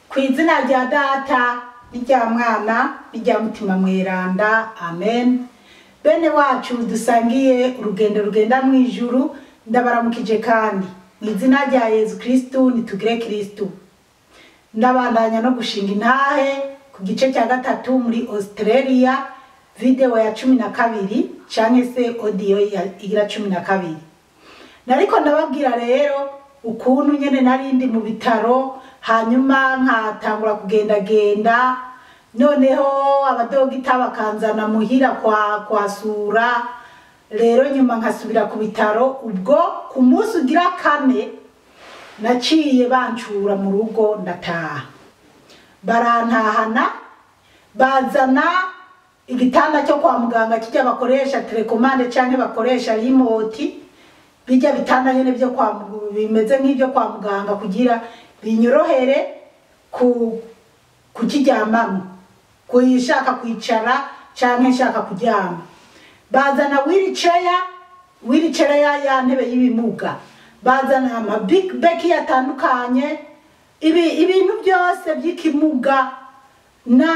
Ku izina rya Data n'irya Mwana n'irya Mutima Mweranda, amen. Bene wacu dusangiye urugendo rugenda mu ijuru, ndabaramukije kandi mu izina rya Yezu Kristu, nitugire Kristu. Ndabandanya no gushinga intahe ku gice cya gatatu muri Australia, video ya 12 canke se audio ya igira 12. Nariko ndababwira rero ukuntu nyene narindi mu bitaro, hanyuma nkatangura kugendagenda, noneho abadogita bakanzana muhira kwa sura. Rero nyuma nkasubira ku bitaro. Ubwo ku munsi ugira kane naciye bancura mu rugo ndataha, barantahana bazana igitanda cyo kwa muganga kijya bakoresha telecommande canke bakoresha remote, bijya bitanda nyene byo kwa bimeze nk'ibyo kwa muganga kugira binyorohere kukiryamamo, kuyishaka kwicara canke nshaka kuryama. Bazana wheelchair ya ntebe y'ibimuga, bazana ama big bag yatandukanye, ibintu byose by'ikimuga na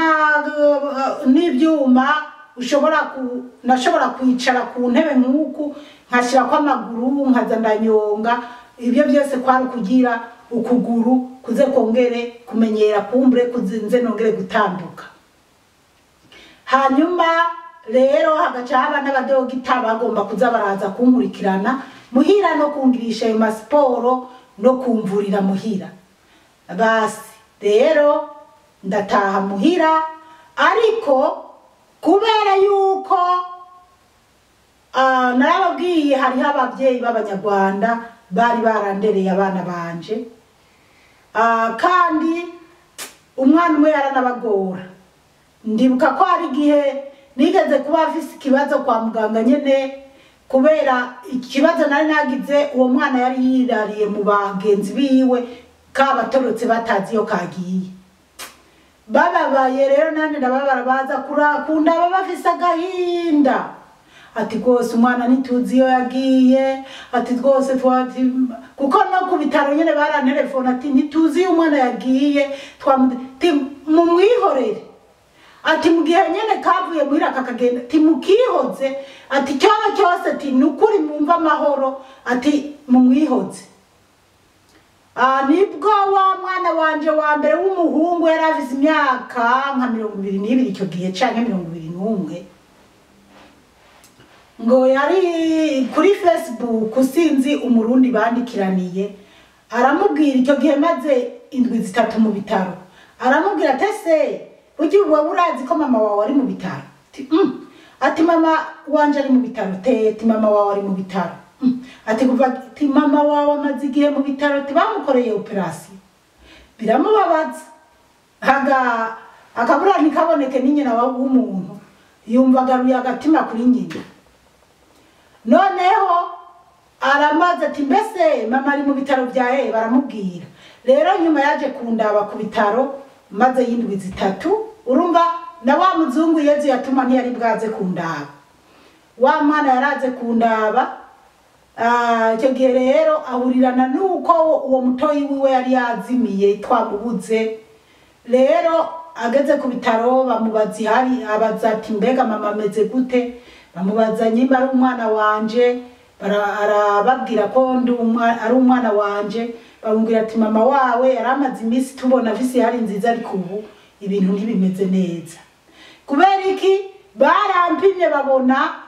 n'ibyuma ushobora nashobora kwicara ku ntebe nk'uku nkashira kwa maguru nkaza ndanyonga. Ibyo byose kwari kugira ukuguru kuze kongere kumenyera kumbure kuzinze nongere gutambuka. Hanyuma rero hagaca haba n'abadogita bagomba kuza baraza kunkurikirana muhira no kungirisha ayo masiporo no kumvurira muhira. Basi rero ndataha muhira, ariko kubera yuko narababwiye hariho abavyeyi b'Abanyarwanda bari barandereye abana banje, kandi umwana umwe yaranabagora. Ndibuka ko hari igihe nigeze kuba afise ikibazo kwa muganga nyene, kubera ikibazo nari nagize uwo mwana yari yirariye mu bagenzi biwe kabatorotse batazi iyo kagiye. Bababaye rero nanje ndababara, baza kurakunda bafise agahinda, ati rwose umwana ntituzi iyo yagiye, ati rwose twati, kuko no ku bitaro nyene barantelefona ati ntituzi iyo umwana yagiye, mumwihorere, ati mugihe nyene kavuye muhira kakagenda, ati mukihoze, ati cyoba cyose, ati nukuri mumva amahoro, ati mumwihoze. Nibwo wa mwana wanje wa mbere w'umuhungu yari afise imyaka nka 22 icyo gihe canke 21, ngo yari kuri Facebook sinzi umurundi bandikiraniye, aramubwira icyo gihe maze indwi zitatu mu bitaro, aramubwira ati ese burya wowe urazi ko mama wawe ari mu bitaro? Ati mama wanje ari mu bitaro. Ati mama wawe ari mu bitaro. Ati kuva ati mama wawe amaze igihe mu bitaro, ati bamukoreye operation. Biramubabaza, haga akabura ntikaboneke n'inyina w'umuntu, yumva agaruye agatima kuri nyina. Noneho aramaze ati mbese mama ari mu bitaro bya he? Baramubwira. Rero nyuma yaje kundaba ku bitaro maze y'indwi zitatu, urumva na wa muzungu Yezu yatuma ntiyari bwaze kundaba, wa mwana yaraze kundaba. Icyo gihe rero ahurirana nuko uwo mutoyi wiwe yari yazimiye twamubuze. Rero ageze ku bitaro bamubaza ihari, abaza ati mbega mama ameze gute? Bamubaza nyimba ari umwana wanje, arababwira ko ari umwana wanje. Bamubwira ati mama wawe yaramaze iminsi tubona afise ihari nziza, ariko ubu ibintu ntibimeze neza. Kubera iki? Barampimye babona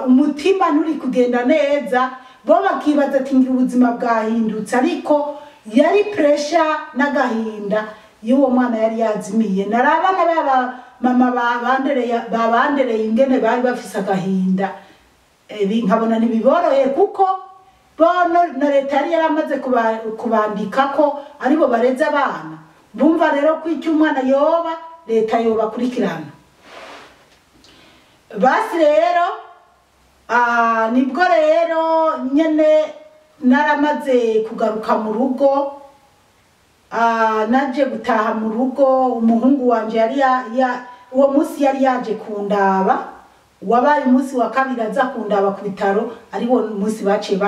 umutima nturi kugenda neza, bo bakibaza ati ngira ubuzima bwahindutse, ariko yari pressure n'agahinda y'uwo mwana yari yazimiye. Narabana baba mama babandereye ingene bari bafise agahinda, nkabona ntibiboroheye kuko bono na leta yari yaramaze kubandika ko aribo bareze abana. Bumva rero ko icyo umwana yoba leta yobakurikirana. Basi rero nibwo rero nyene naramaze kugaruka mu rugo, naje gutaha mu rugo. Umuhungu wanje yari uwo munsi yari yaje kundaba, wabaye umunsi wa kabiri aza kundaba ku bitaro, ari wo munsi baciye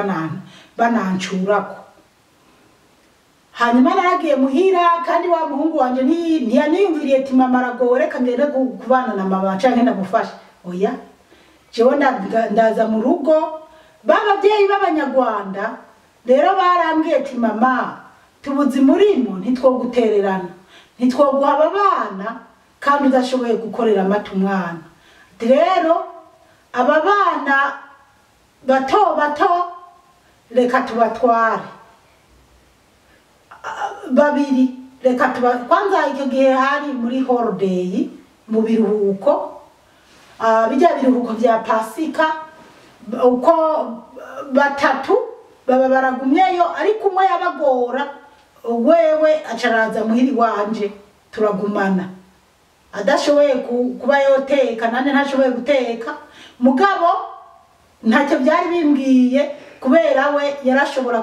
banancurako. Hanyuma naragiye muhira, kandi wa muhungu wanje ntiyaniyumviriye ati mama aragowe, reka ngende kubana na mama canke ndamufashe. Oya, jewe ndaza mu rugo. Babavyeyi b'Abanyarwanda rero barambwiye ati mama, tubuze murimo, ntitwogutererana, ntitwoguha aba bana kandi udashoboye gukorera amata umwana. Ati rero aba bana bato bato reka tubatware babiri, reka tuba kwanza. Icyo gihe hari muri holiday, mu biruhuko, bijya biruhuko bya Pasika, uko batatu baba baragumyeyo, ariko umwe yabagora wewe acaraza muhiri wanje turagumana, adashoboye kuba yoteka, nane ntashoboye guteka. Mugabo ntacyo byari bimbwiye, kubera we yarashobora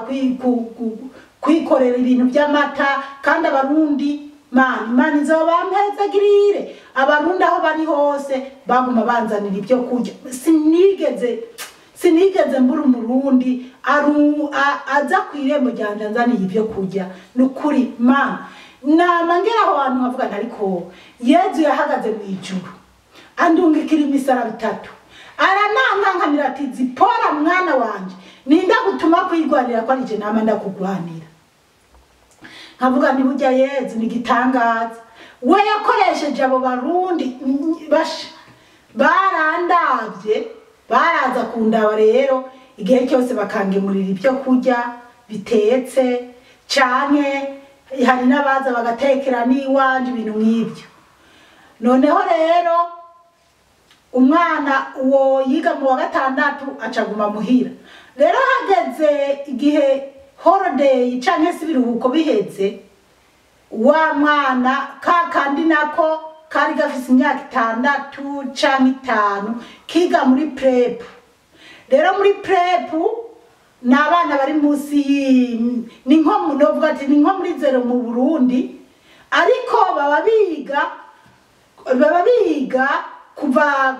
kwikorera ibintu by'amata. Kandi Abarundi, mani mani izobampezagirire, Abarundi aho bari hose baguma banzanira ibyo kurya. Sinigeze mbura Umurundi aza ku irembo ryanje anzaniye ibyo kurya. Ni ukuri mana, nama ngera aho hantu nkavuga nti ariko Yezu yahagaze mu ijuru andungikira imisaraba itatu, aranankankamira ati Zipora mwana wanje, ninda gutuma kwigwanira ko ari je nama ndakugwanira. Nkavuga nti burya Yezu ni igitangaza, we yakoresheje abo Barundi basha barandavye, baraza kundaba rero igihe cyose bakangemurira ibyo kurya bitetse, canke hari n'abaza bagatekera n'iwanje, ibintu nk'ibyo. Noneho rero umwana uwo yiga mu wa gatandatu acaguma muhira. Rero hageze igihe holiday canke se ibiruhuko biheze, wa mwana ka kandi nako kari gafise imyaka 6 canke 5, kiga muri prep. Rero muri prep ni abana bari munsi ni nko novuga ati ni nko muri zero mu Burundi, ariko baba biga kuva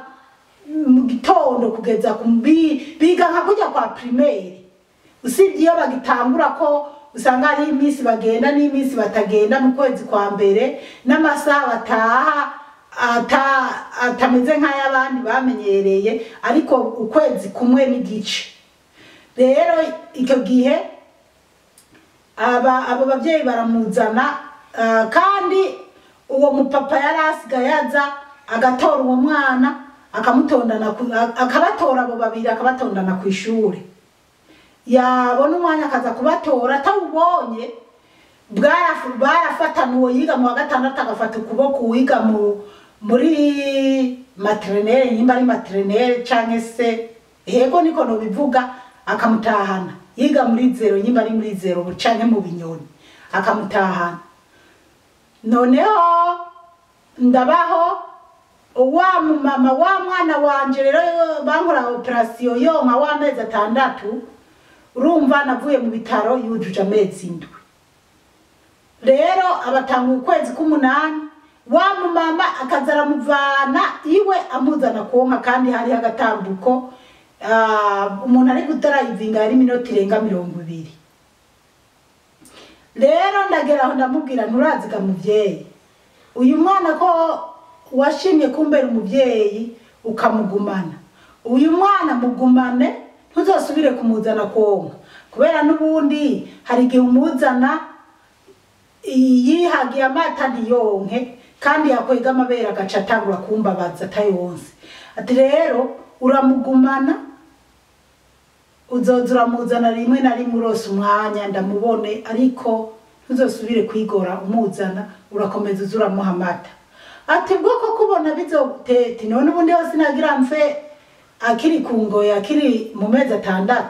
mu gitondo kugeza ku biga nka kujya kwa primaire, usibye iyo bagitangura ko usanga ari iminsi bagenda n'iminsi batagenda mu kwezi kwa mbere, n'amasaha bataha atameze nk'ay'abandi bamenyereye, ariko ukwezi kumwe n'igice. Rero icyo gihe abo babyeyi baramuzana, kandi uwo mupapa yari asigaye aza agatora uwo mwana, akamutondana akabatora abo babiri, akabatondana ku ishuri. Yabona umwanya akaza kubatora, atawubonye barafatana, uwo yiga mu wa gatandatu agafata ukuboko uwiga muri maternelle, nimba ari maternelle canke se, yego niko nobivuga, akamutahana. Yiga muri zero, nimba ari muri zero canke mu binyoni, akamutahana. Noneho ndabaho wa mumama wa mwana wanje rero bankora operation yonka w'amezi 6. Urumva navuye mu bitaro yujuje amezi 7. Rero abatanga ukwezi k'umunani, wa mumama akaza aramuvana iwe amuzana konka, kandi hari agatambuko, umuntu ari gutarayivinga yari iminota irenga 20. Rero ndagera aho ndamubwira, nturaziga muvyeyi, uyu mwana ko washimye kumbera umuvyeyi ukamugumana, uyu mwana mugumane, ntuzosubire kumuzana konka, kubera n'ubundi hari igihe umuzana yihagiye amata ntiyonke, kandi yakwega amabere agaca atangura kumbabaza atayonse. Ati rero uramugumana, uzoza uramuzana rimwe na rimwe urose umwanya ndamubone, ariko ntuzosubire kwigora umuzana, urakomeza uza uramuha amata. Ati bwoko kubona bizotete none ubundi hose nagira mfe akiri ku ngoyi, akiri mu mezi 6.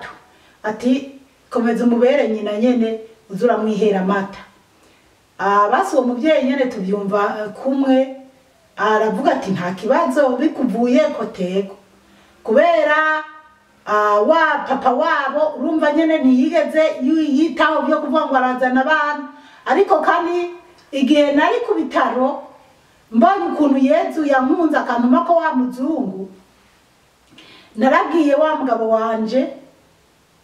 Ati komeza umubere nyina nyene, uza uramwihera amata. Basi uwo muvyeyi nyene tuvyumva kumwe, aravuga ati nta kibazo bikuvuye ko tego, kubera wa papa wabo urumva nyene ntiyigeze yitaho byo kuvuga ngo arazana abana. Ariko kandi igihe nari ku bitaro mbonye ukuntu Yezu yankunze akantuma ko wa muzungu, narabwiye wa mugabo wanje,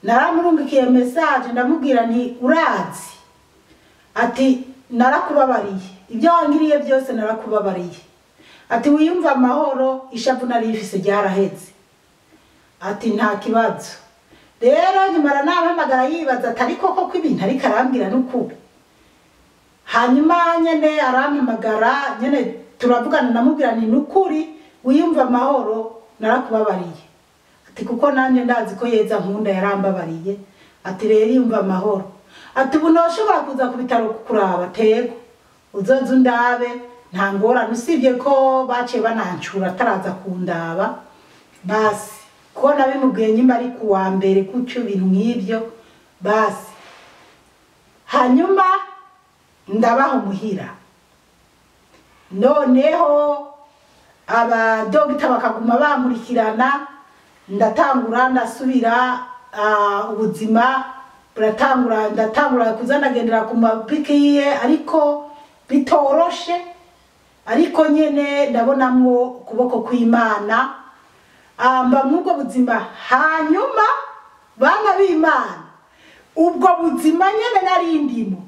naramurungikiye message, ndamubwira nti urazi Ati narakubabariye, ibyo wangiriye byose narakubabariye. Ati wiyumva amahoro, ishavu nari rifise ryaraheze. Ati nta kibazo. Rero nyuma aranampamagara yibaza ati ariko koko ibintu ariko arambwira n'ukuri. Hanyuma nyene arampamagara nyene turavugana, namubwira nti n'ukuri wiyumva amahoro narakubabariye. Ati kuko nanje ndazi ko Yeza nkunda yarambabariye. Ati rero yumva amahoro. Ati ubu noshobora kuza ku bitaro kukuraba? Tego uzoze undabe nta ngorane, usibye ko baciye banancura ataraza kundaba. Basi ko nabimubwiye nyimba ari kuwa mbere gutyo ibintu nk'ibyo. Basi hanyuma ndabaho muhira. Noneho abadogita bakaguma bankurikirana, ndatangura ndasubira ubuzima buratangura, ndatangura kuza ndagendera ku mapikiye ariko bitoroshe, ariko nyene ndabonamwo ukuboko kw'Imana, mba mw'ubwo buzima. Hanyuma bana b'Imana, ubwo buzima nyene nari ndimo,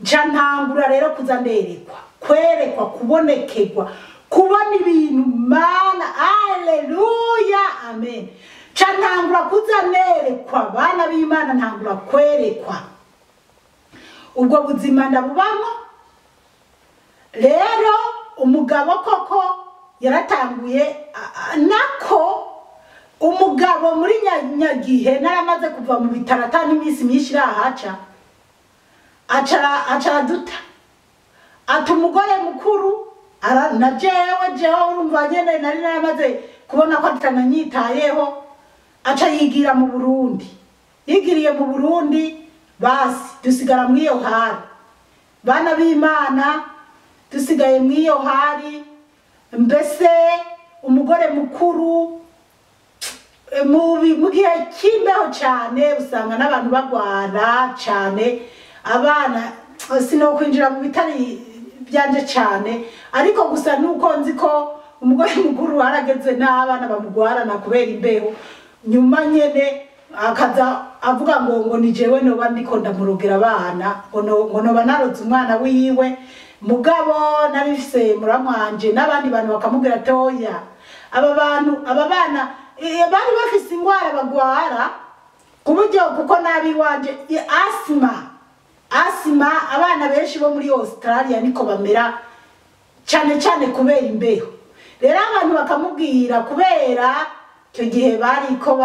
nca ntangura rero kuza nderekwa, kwerekwa, kubonekerwa, kubona ibintu. Mana, haleluya, amen. Nca ntangura kuza nerekwa, bana b'Imana, ntangura kwerekwa. Ubwo buzima ndabubamwo. Rero umugabo koko yaratanguye nako umugabo muri nyagihe naramaze kuva mu bitaro ata n'iminsi myinshi irahaca, acara duta. Ati umugore mukuru na jewe urumva nyene nari naramaze kubona ko atananyitayeho, aca yigira mu Burundi. Yigiriye mu Burundi, basi dusigara mw'iyo hari. Bana b'Imana, dusigaye mw'iyo hari. Mbese umugore mukuru mu gihe cy'imbeho cyane usanga n'abantu bagwara cyane, abana sinokwinjira mu bitari byanje cyane, ariko gusa nuko nzi ko umugore mukuru harageze n'abana bamugwarana kubera imbeho. Nyuma nyene akaza avuga ngo ni jewe noba ndiko ndamurogera abana, ngo noba naroze umwana wiwe. Mugabo narifise muramwanje n'abandi bantu bakamubwira ati oya, aba bantu, aba bana bari bafise ingwara bagwara ku buryo kuko nabi wanje asima abana benshi bo muri Australia niko bamera cyane cyane kubera imbeho. Rero abantu bakamubwira kubera icyo gihe bariko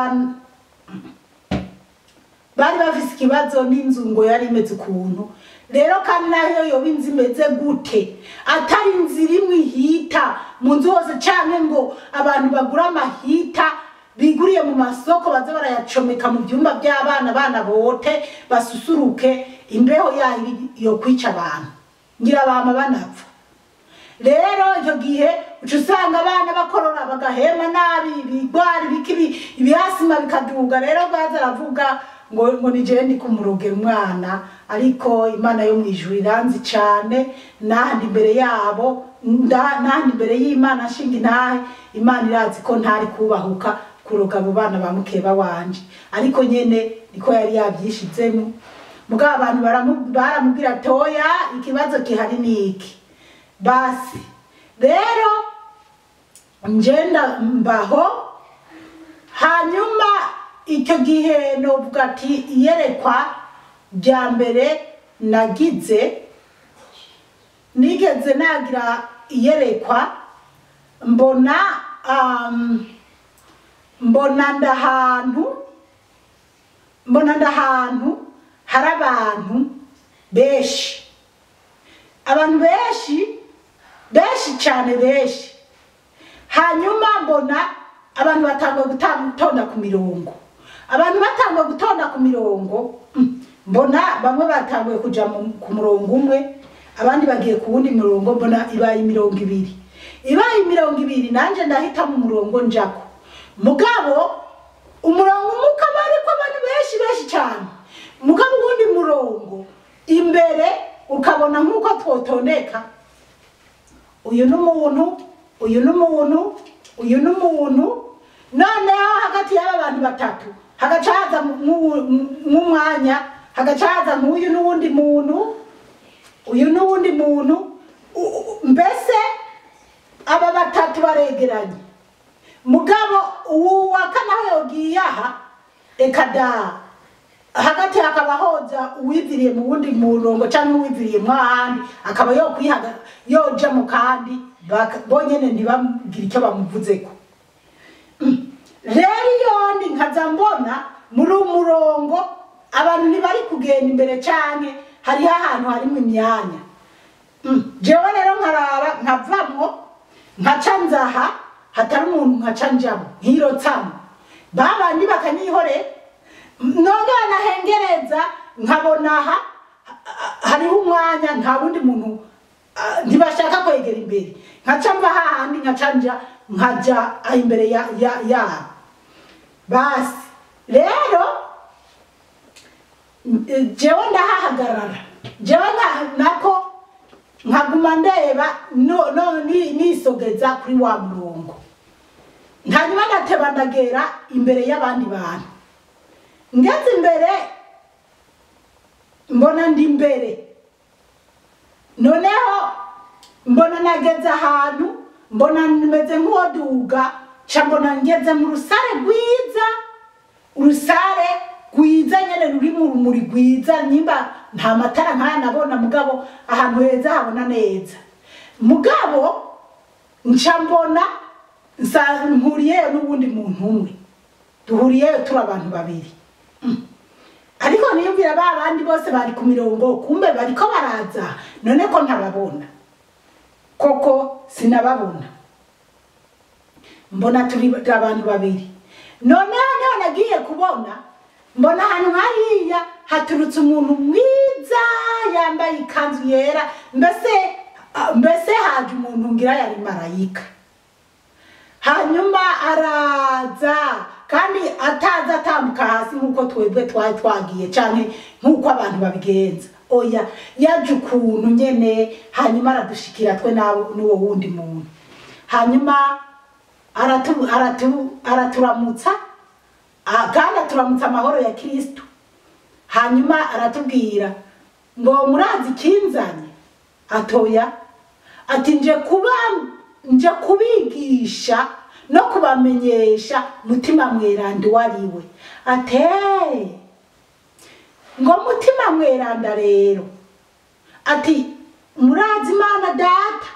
bari bafise ikibazo n'inzu ngo yari imeze ukuntu. Rero kandi nayo yoba inzu imeze gute, atari inzu irimwo ihita mu nzu hose, canke ngo abantu bagura amahita biguriye mu masoko baze barayacomeka mu byumba by'abana, bana bote basusuruke, imbeho yayo yo kwica abantu ngira bama banapfa. Rero icyo gihe uca usanga abana bakorora bagahema nabi, ibigwari biki ibihasima bikaduga. Rero baza aravuga ngo ni jewe ndi kumurogera umwana, ariko Imana yo mwijuru iranzi cyane, nahandi imbere yabo, nahandi imbere y'Imana nshinga intahe, Imana irazi ko ntari kubahuka kuroga abo bana ba mukeba wanje, ariko nyene niko yari yabyishizemo. Mugabo abantu baramubwira toya, ikibazo gihari niki. Basi rero njenda mbaho. Hanyuma icyo gihe novuga ati iyerekwa rya mbere nagize, nigeze nagira iyerekwa, mbona mbona ndahantu hari abantu benshi, abantu benshi benshi cyane benshi. Hanyuma mbona abantu batangwa gutonda ku mirongo, abantu batangwa gutonda ku mirongo, mbona bamwe batanguye kuja ku murongo umwe, abandi bagiye ku wundi murongo, mbona ibaye imirongo ibiri, ibaye imirongo ibiri, nanje ndahita mu murongo njako. Mugabo umurongo umwe ukaba ariko abantu benshi benshi cyane, mugabo uwundi murongo imbere ukabona nk'uko twotondeka, uyu n'umuntu, uyu n'umuntu, uyu n'umuntu. Noneho hagati y'aba bantu batatu hagaca haza nk'umwanya, hagaca haza nk'uyu n'uwundi muntu. muntu, mbese aba batatu baregeranye. Mugabo uwa kane aho yogiye aha, eka da, hagati hakaba hoza uwiviriye mu wundi murongo canke uwiviriye mu ahandi, akaba yokwihaga yoja mu kandi, bonyene ntibamugire icyo bamuvuzeko. Rero iyo ndi nkaza mbona muri umurongo abantu ntibari kugenda imbere canke hariho ahantu harimo imyanya. Jewe rero nkaraba nkavamwo, nkaca nzaha hatari umuntu, nkaca njamwo nkirotsamo, babandi bakanyihorera. Nongera nahengereza nkabona aha hariho umwanya, nta wundi muntu, ntibashaka kwegera imbere, nkaca mva hahandi nkaca nja nkaja imbere yabo. Basi rero jewe ndahahagarara, jewe nako nkaguma ndeba nisogeza kuri wa murongo. Hanyuma ndateba ndagera imbere y'abandi bantu. Ngeze imbere mbona ndi imbere, noneho mbona nageze ahantu, mbona meze nk'uwoduga, ca mbona ngeze mu rusare rwiza, urusare rwiza nyene ruri mu rumuri rwiza, nimba nta matara nkaya nabona, mugabo ahantu heza habona neza. Mugabo nca mbona mpuriyeyo n'uwundi muntu umwe, duhuriyeyo turi abantu babiri. Ariko niyumvira ba bandi bose bari ku mirongo, kumbe bariko baraza, none ko ntababona. Koko sinababona, mbona turi abantu babiri. Noneho niho nagiye kubona, mbona ahantu hariya haturutse umuntu mwiza yambaye ikanzu yera, mbese haje umuntu ngira yari marayika. Hanyuma araza, kandi ataza atambuka hasi nk'uko twebwe twari twagiye canke nk'uko abantu babigenza. Oya, yaje ukuntu nyene, hanyuma aradushikira twe n'uwo wundi muntu. Hanyuma araturamutsa, kandi aturamutsa amahoro ya Kristo. Hanyuma aratubwira ngo murazi ikinzanye? Atoya, ati nje kubigisha no kubamenyesha Mutima Mweranda uwo ari we. Ate ngo Mutima Mweranda rero, ati murazi Imana Data,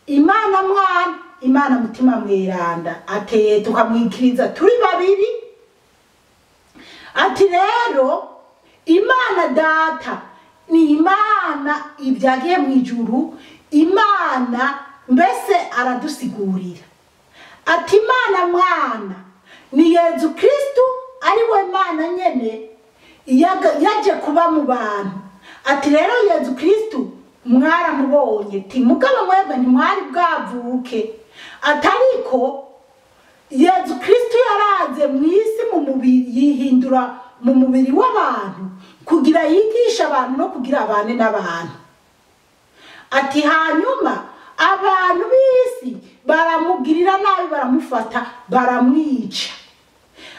Imana Mwana, Imana Mutima Mweranda. Ate tukamwikiriza turi babiri. Ati rero Imana Data ni Imana ibyagiye mu ijuru, Imana mbese aradusigurira. Ati Imana Mwana ni Yezu Kristu, ari we Mana nyene yaje kuba mu bantu. Ati rero Yezu Kristu mwaramubonye, ti mugabo mwebwe ntimwari bwavuke. Atariko Yezu Kristu yaraze mu isi mu mubiri, yihindura mu mubiri w'abantu kugira yigisha abantu no kugira abane n'abantu. Ati hanyuma abantu b'isi baramugirira nabi, baramufata, baramwica.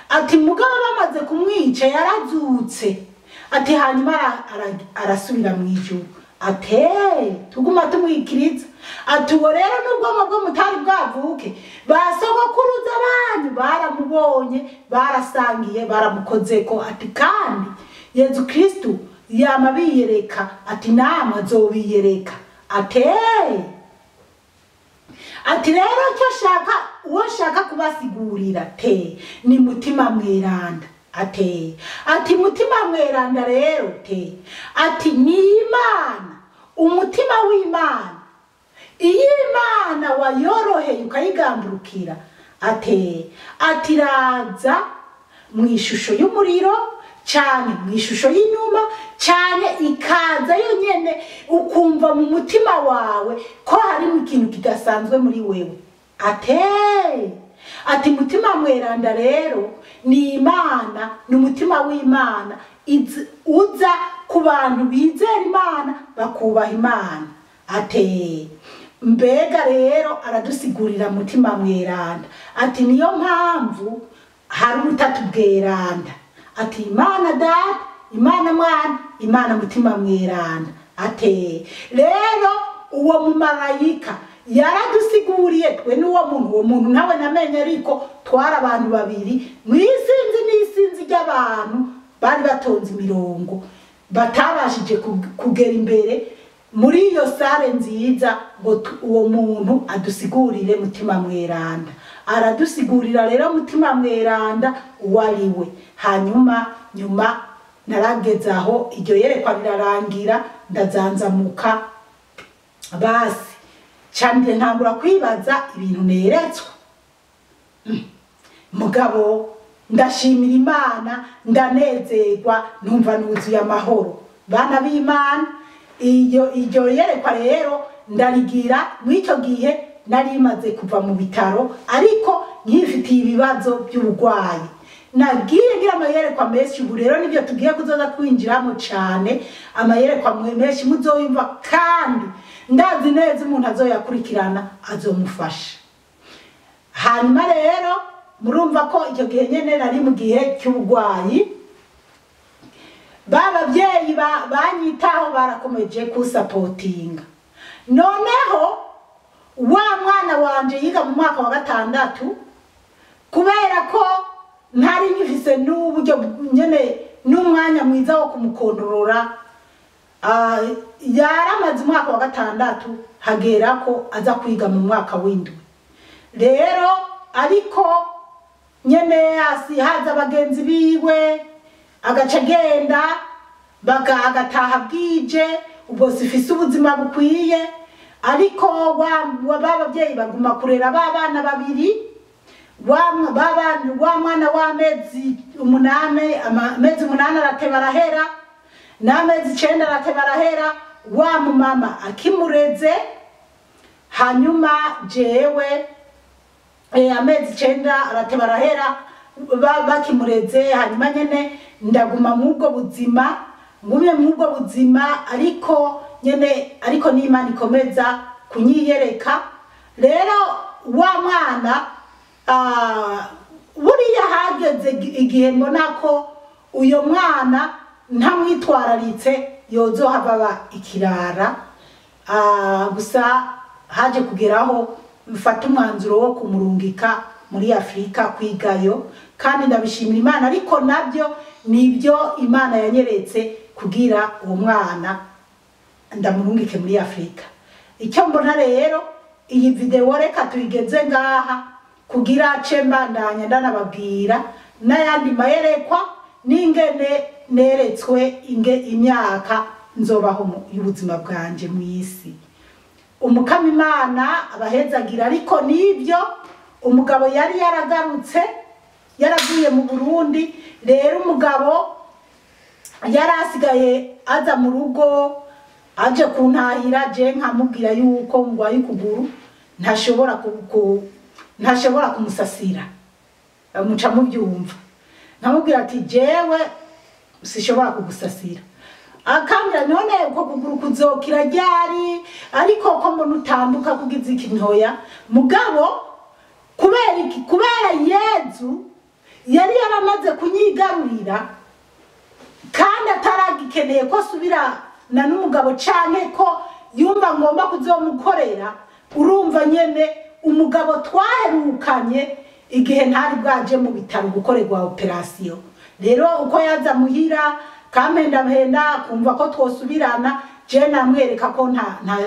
Ati mugabo bamaze kumwica yarazutse. Ati hanyuma arasubira mu ijuru. Ate tuguma tumwikiriza. Ati uwo rero n'ubwonko bwo mutari bwavuke, basogokuruza banyu baramubonye, barasangiye, baramukozeko. Ati kandi Yezu Kristu yama biyereka, ati namwe azobiyereka. Ate ati rero icyo shaka, uwo shaka kubasigurira te ni Mutima Mweranda. Ate ati Mutima Mweranda rero te, ati ni Imana, umutima w'Imana. Iyo Imana wayoroheye ukayigamburukira, ate atiraza mu ishusho y'umuriro cyane, mu ishusho y'inuma cyane, ikaza yonyene, ukumva mu mutima wawe ko harimo ikintu kidasanzwe muri wewe. Ate ati Mutima Mweranda rero ni Imana, ni umutima w'Imana uza ku bantu bizera Imana, bakubaha Imana. Ate mbega rero aradusigurira Mutima Mweranda. Ati niyo mpamvu hari ubutatu bweranda. Ati Imana Data, Imana Mwana, Imana Mutima Mweranda. Ate rero uwo mumarayika yaradusiguriye twe n'uwo muntu, uwo muntu nawe namenye, ariko twari abantu babiri mw'isinzi n'isinzi ry'abantu bari batonze imirongo, batabashije kugera imbere muri iyo sare nziza ngo uwo muntu adusigurire Mutima Mweranda. Aradusigurira rero Mutima Mweranda uwo ari we. Hanyuma nyuma narageze aho iryo yerekwa rirarangira, ndazanzamuka basi cyane ntangura kwibaza ibintu neretswe. Mugabo ndashimira Imana, ndanezerwa, numva nuzuye amahoro. Bana b'Imana, iryo yerekwa rero ndarigira. Mw'icyo gihe nari maze kuva mu bitaro, ariko nkifitiye ibibazo by'uburwayi. Nagiye ngira amayerekwa menshi. Ubu rero nibyo tugiye kuzoza kwinjiramo cyane, amayerekwa menshi muzoyumva, kandi ndazi neza umuntu azoyakurikirana azomufasha. Hanyuma rero murumva ko icyo gihe nyene nari mu gihe cy'uburwayi, ba babyeyi banyitaho barakomeje kusapotinga. Noneho wa mwana wanje yiga mu mwaka wa 6, kubera ko ntari nkifise n'uburyo nyene n'umwanya mwiza wo kumukondorora, yaramaze umwaka wa 6 hagera ko aza kwiga mu mwaka w'7. Rero ariko nyene haza bagenzi biwe agaca agenda agataha bwije, ubwo sifise ubuzima bukwiye. Ariko ba babyeyi baguma kurera ba bana babiri, wa mwana w'amezi 8, amezi 8 arateba arahera, n'amezi 9 arateba arahera, wa mumama akimureze. Hanyuma jewe amezi 9 arateba arahera bakimureze. Hanyuma nyene ndaguma mw'ubwo buzima, ngumye mw'ubwo buzima, ariko nyene ariko n'Imana ikomeza kunyiyereka. Rero wa mwana buriya hageze igihe mbona ko uyo mwana ntamwitwararitse yozohava aba ikirara. Gusa haje kugeraho mfata umwanzuro wo kumurungika muri Afrika kwigayo, kandi ndabishimira Imana. Ariko nabyo nibyo Imana yanyeretse kugira uwo mwana ndamurungike muri Afrika. Icyo mbona rero iyi video reka tuyigeze ngaha kugira ce mbandanya ndanababwira n'ayandi mayerekwa n'ingene neretswe inge imyaka nzobaho y'ubuzima bwanje mu isi. Umukama Imana abahezagira. Ariko nibyo umugabo yari yaragarutse, yaravuye mu Burundi. Rero umugabo yari asigaye aza mu rugo aje kuntahira, je nkamubwira yuko ngwaye ukuguru ntashobora kumusasira, muca mubyumva. Nkamubwira ati jewe sishobora kugusasira. Akambwira none uko kuguru kuzokira ryari, ariko ko mbona utambuka kugize ikintoya. Mugabo kubera iki? Kubera Yezu yari yaramaze kunyigarurira, kandi ataragikeneye ko subira na n'umugabo canke ko yumva ngomba kuzomukorera. Urumva nyene umugabo twaherukanye igihe ntari bwaje mu bitaro gukorerwa operation. Rero uko yaza muhira kampenda mpenda kumva ko twosubirana, je namwereka ko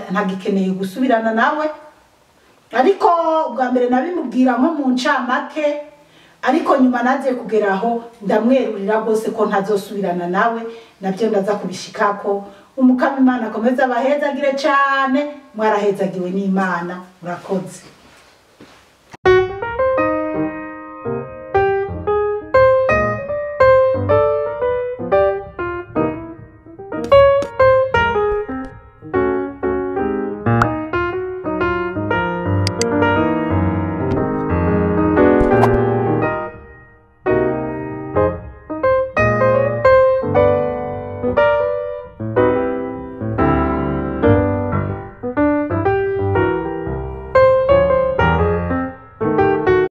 ntagikeneye gusubirana nawe. Ariko bwa mbere nabimubwira nko mu ncamake, ariko nyuma naze kugeraho ndamwerurira rwose ko ntazosubirana nawe, nabyo ndaza kubishikako. Umukama Imana akomeza abahezagire cane, mwarahezagiwe n'Imana, murakoze.